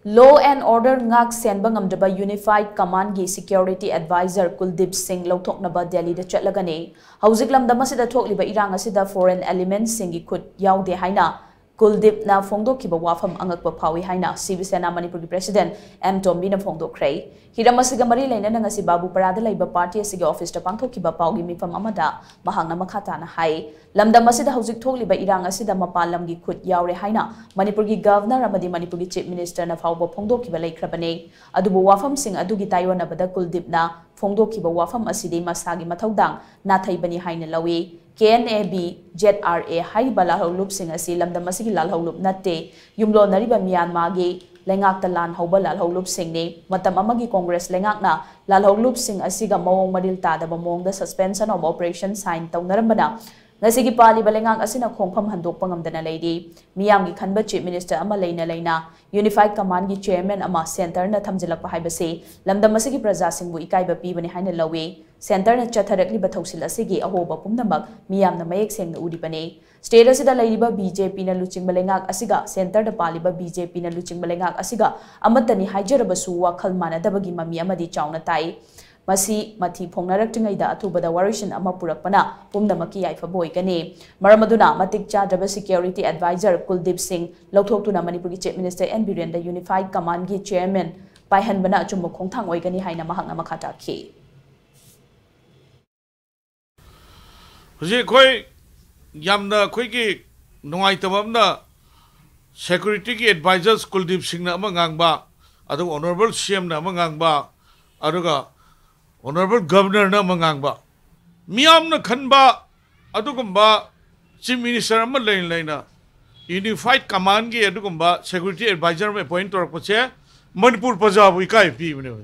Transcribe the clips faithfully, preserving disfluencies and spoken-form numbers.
Law and order ꯉꯥꯛ ꯁꯦꯟꯕ ꯉꯝꯗ꯭ꯔꯕ Unified Commandꯒꯤ security advisor ꯀꯨꯜꯗꯤꯞ ꯁꯤꯡ ꯂꯧꯊꯣꯛꯅꯕ ꯗꯦꯜꯂꯤꯗ ꯆꯠꯂꯒꯅꯤ꯫ ꯍꯧꯖꯤꯛ ꯂꯝꯗꯝ ꯑꯁꯤꯗ ꯊꯣꯛꯂꯤꯕ ꯏꯔꯥꯡ ꯑꯁꯤꯗ foreign elementꯁꯤꯡꯒꯤ ꯈꯨꯠ ꯌꯥꯎꯗꯦ ꯍꯥꯏꯅ ꯀꯨꯜꯗꯤꯞꯅ ꯐꯣꯡꯗꯣꯛꯈꯤꯕ ꯋꯥꯐꯝ ꯑꯉꯛꯄ ꯐꯥꯎꯏ ꯍꯥꯏꯅ ꯁꯤꯕ ꯁꯦꯅꯥ ꯃꯅꯤꯄꯨꯔꯒꯤ president ꯑꯦꯝ ꯇꯣꯝꯕꯤꯅ ꯐꯣꯡꯗꯣꯛꯈ꯭ꯔꯦ꯫ ꯍꯤꯔꯝ ꯑꯁꯤꯒ ꯃꯔꯤ ꯂꯩꯅꯅ ꯉꯁꯤ ꯕꯥꯕꯨꯄꯥꯔꯥꯗ ꯂꯩꯕ party ꯑꯁꯤꯒꯤ officeꯇ ꯄꯥꯡꯊꯣꯛꯈꯤꯕ ꯄꯥꯎꯒꯤ ꯃꯤꯐꯝ ꯑꯃꯗ ꯃꯍꯥꯛꯅ ꯃꯈꯥ ꯇꯥꯅ ꯍꯥꯏ, ꯂꯝꯗꯝ ꯑꯁꯤꯗ ꯍꯧꯖꯤꯛ ꯊꯣꯛꯂꯤꯕ ꯏꯔꯥꯡ ꯑꯁꯤꯗ ꯃꯄꯥꯟ ꯂꯝꯒꯤ ꯈꯨꯠ ꯌꯥꯎꯔꯦ ꯍꯥꯏꯅ ꯃꯅꯤꯄꯨꯔꯒꯤ governor ꯑꯃꯗꯤ ꯃꯅꯤꯄꯨꯔꯒꯤ chief ministerꯅ ꯐꯥꯎꯕ ꯐꯣꯡꯗꯣꯛꯈꯤꯕ ꯂꯩꯈ꯭ꯔꯕꯅꯤ꯫ ꯑꯗꯨꯕꯨ ꯋꯥꯐꯝꯁꯤꯡ ꯑꯗꯨꯒꯤ ꯇꯥꯏꯑꯣꯟꯅꯕꯗ ꯀꯨꯜꯗꯤꯞꯅ ꯐꯣꯡꯗꯣꯛꯈꯤꯕ ꯋꯥꯐꯝ ꯑꯁꯤꯗꯤ ꯃꯁꯥꯒꯤ ꯃꯊꯧꯗꯥꯡ ꯅꯥꯊꯩꯕꯅꯤ ꯍꯥꯏꯅ ꯂꯧꯏ꯫ K N A B, Z R A ꯍꯥꯏꯔꯤꯕ ꯂꯥꯜꯍꯧꯂꯨꯞꯁꯤꯡ ꯑꯁꯤ ꯂꯝꯗꯝ ꯑꯁꯤꯒꯤ ꯂꯥꯜꯍꯧꯂꯨꯞ ꯅꯠꯇꯦ꯫ ꯌꯨꯝꯂꯣꯟꯅꯔꯤꯕ ꯃ꯭ꯌꯥꯟꯃꯥꯔꯒꯤ ꯂꯩꯉꯥꯛꯇ ꯂꯥꯟ ꯍꯧꯕ ꯂꯥꯜꯍꯧꯂꯨꯞꯁꯤꯡꯅꯤ꯫ ꯃꯇꯝ ꯑꯃꯒꯤ ꯀꯣꯡꯒ꯭ꯔꯦꯁ ꯂꯩꯉꯥꯛꯅ ꯂꯥꯜꯍꯧꯂꯨꯞꯁꯤꯡ ꯑꯁꯤꯒ ꯃꯑꯣꯡ ꯃꯔꯤꯜ ꯇꯥꯗꯕ ꯃꯑꯣꯡꯗ suspension of operation sign ꯇꯧꯅꯔꯝꯕꯅ ꯉꯁꯤꯒꯤ ꯄꯥꯜꯂꯤꯕ ꯂꯩꯉꯥꯛ ꯑꯁꯤꯅ ꯈꯣꯡꯐꯝ ꯍꯟꯗꯣꯛꯄ ꯉꯝꯗꯅ ꯂꯩꯔꯤ꯫ ꯃꯤꯌꯥꯝꯒꯤ ꯈꯟꯕ chief minister ꯑꯃ ꯂꯩꯅ ꯂꯩꯅ Unified Commandꯒꯤ chairman ꯑꯃ centreꯅ ꯊꯝꯖꯤꯜꯂꯛꯄ ꯍꯥꯏꯕꯁꯤ ꯂꯝꯗꯝ ꯑꯁꯤꯒꯤ ꯄ꯭ꯔꯖꯥꯁꯤꯡꯕꯨ ꯏꯀꯥꯏꯕ ꯄꯤꯕꯅꯤ ꯍꯥꯏꯅ ꯂꯧꯏ꯫ Centreꯅ ꯆꯠꯊꯔꯛꯂꯤꯕ ꯊꯧꯁꯤꯜ ꯑꯁꯤꯒꯤ ꯑꯍꯣꯕ ꯄꯨꯝꯅꯃꯛ ꯃꯤꯌꯥꯝꯅ ꯃꯌꯦꯛ ꯁꯦꯡꯅ ꯎꯔꯤꯕꯅꯤ꯫ State ꯑꯁꯤꯗ ꯂꯩꯔꯤꯕ ꯕꯤ ꯖꯦ ꯄꯤꯅ ꯂꯨꯆꯤꯡꯕ ꯂꯩꯉꯥꯛ ꯑꯁꯤꯒ centreꯗ ꯄꯥꯜꯂꯤꯕ ꯕꯤ ꯖꯦ ꯄꯤꯅ ꯂꯨꯆꯤꯡꯕ ꯂꯩꯉꯥꯛ ꯑꯁꯤꯒ ꯑꯃꯠꯇꯅꯤ ꯍꯥꯏꯖꯔꯕꯁꯨ ꯋꯥꯈꯜ ꯃꯥꯟꯅꯗꯕꯒꯤ ꯃꯃꯤ ꯑꯃꯗꯤ ꯆꯥꯎꯅ ꯇꯥꯏ꯫ ꯃꯁꯤ ꯃꯊꯤ ꯐꯣꯡꯅꯔꯛꯇ꯭ꯔꯤꯉꯩꯗ ꯑꯊꯨꯕꯗ ꯋꯥꯔꯣꯏꯁꯤꯟ ꯑꯃ ꯄꯨꯔꯛꯄꯅ ꯄꯨꯝꯅꯃꯛꯀꯤ ꯌꯥꯏꯐꯕ ꯑꯣꯏꯒꯅꯤ꯫ ꯃꯔꯝ ꯑꯗꯨꯅ ꯃꯇꯤꯛ ꯆꯥꯗ꯭ꯔꯕ security advisor ꯀꯨꯜꯗꯤꯞ ꯁꯤꯡ ꯂꯧꯊꯣꯛꯇꯨꯅ ꯃꯅꯤꯄꯨꯔꯒꯤ chief minister ꯑꯦꯟ ꯕꯤꯔꯦꯟꯗ Unified Commandꯒꯤ chairman ꯄꯥꯏꯍꯟꯕꯅ ꯑꯆꯨꯝꯕ ꯈꯣꯡꯊꯥꯡ ꯑꯣꯏꯒꯅꯤ ꯍꯥꯏꯅ ꯃꯍꯥꯛꯅ ꯃꯈꯥ ꯇꯥꯈꯤ꯫ ꯍꯧꯖꯤꯛ ꯑꯩꯈꯣꯏ ꯌꯥꯝꯅ ꯑꯩꯈꯣꯏꯒꯤ ꯅꯨꯡꯉꯥꯏꯇꯕ ꯑꯃꯅ securityꯒꯤ advisors ꯀꯨꯜꯗꯤꯞ ꯁꯤꯡꯅ ꯑꯃ ꯉꯥꯡꯕ, ꯑꯗꯨꯒ honourable ꯁꯤ ꯑꯦꯝꯅ ꯑꯃ ꯉꯥꯡꯕ, ꯑꯗꯨꯒ honourable governorꯅ ꯑꯃ ꯉꯥꯡꯕ, ꯃꯤꯌꯥꯝꯅ ꯈꯟꯕ ꯑꯗꯨꯒꯨꯝꯕ chief minister ꯑꯃ ꯂꯩꯅ ꯂꯩꯅ Unified Commandꯒꯤ ꯑꯗꯨꯒꯨꯝꯕ security advisor ꯑꯃ appoint ꯇꯧꯔꯛꯄꯁꯦ ꯃꯅꯤꯄꯨꯔ ꯄ꯭ꯔꯖꯥꯕꯨ ꯏꯀꯥꯏ ꯄꯤꯕꯅꯦꯕ꯫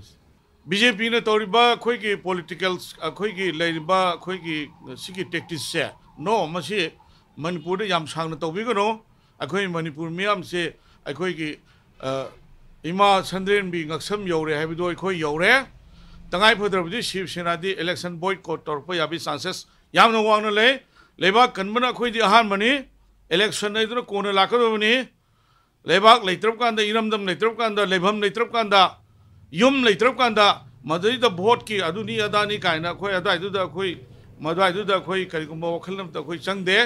ꯕꯤ ꯖꯦ ꯄꯤꯅ ꯇꯧꯔꯤꯕ ꯑꯩꯈꯣꯏꯒꯤ political, ꯑꯩꯈꯣꯏꯒꯤ ꯂꯩꯔꯤꯕ ꯑꯩꯈꯣꯏꯒꯤ ꯁꯤꯒꯤ tacticsꯁꯦ, no, ꯃꯁꯤ ꯃꯅꯤꯄꯨꯔꯗ ꯌꯥꯝ ꯁꯥꯡꯅ ꯇꯧꯕꯤꯒꯅꯨ꯫ ꯑꯩꯈꯣꯏ ꯃꯅꯤꯄꯨꯔ ꯃꯤꯌꯥꯝꯁꯦ ꯑꯩꯈꯣꯏꯒꯤ, ꯑ, ꯏꯃꯥ ꯁꯟꯗ꯭ꯔꯦꯝꯕꯤ ꯉꯛꯁꯝ ꯌꯧꯔꯦ ꯍꯥꯏꯕꯗꯣ ꯑꯩꯈꯣꯏ ꯌꯧꯔꯦ꯫ ꯇꯉꯥꯏ ꯐꯗ꯭ꯔꯕꯗꯤ ꯁꯤꯕ ꯁꯦꯅꯥꯗꯤ election boycott ꯇꯧꯔꯛꯄ ꯌꯥꯕꯒꯤ chances ꯌꯥꯝꯅ ꯋꯥꯡꯅ ꯂꯩ꯫ ꯂꯩꯕꯥꯛ ꯀꯟꯕꯅ ꯑꯩꯈꯣꯏꯗꯤ ꯑꯍꯥꯟꯕꯅꯤ꯫ Election ꯍꯥꯏꯗꯨꯅ ꯀꯣꯟꯅ ꯂꯥꯛꯀꯗꯕꯅꯤ꯫ ꯂꯩꯕꯥꯛ ꯂꯩꯇ꯭ꯔꯕ ꯀꯥꯟꯗ, ꯏꯔꯝꯗꯝ ꯂꯩꯇ꯭ꯔꯕ ꯀꯥꯟꯗ, ꯂꯩꯐꯝ ꯂꯩꯇ꯭ꯔꯕ ꯀꯥꯟꯗ, ꯌꯨꯝ ꯂꯩꯇ꯭ꯔꯕ ꯀꯥꯟꯗ, ꯃꯗꯨꯗꯩꯗ ꯚꯣꯠꯀꯤ ꯑꯗꯨꯅꯤ ꯑꯗꯥꯅꯤ ꯀꯥꯏꯅ ꯑꯩꯈꯣꯏ ꯑꯗꯨꯋꯥꯏꯗꯨꯗ ꯑꯩꯈꯣꯏ, ꯃꯗꯨꯋꯥꯏꯗꯨꯗ ꯑꯩꯈꯣꯏ ꯀꯔꯤꯒꯨꯝꯕ ꯋꯥꯈꯜ ꯑꯃꯇ ꯑꯩꯈꯣꯏ ꯆꯪꯗꯦ꯫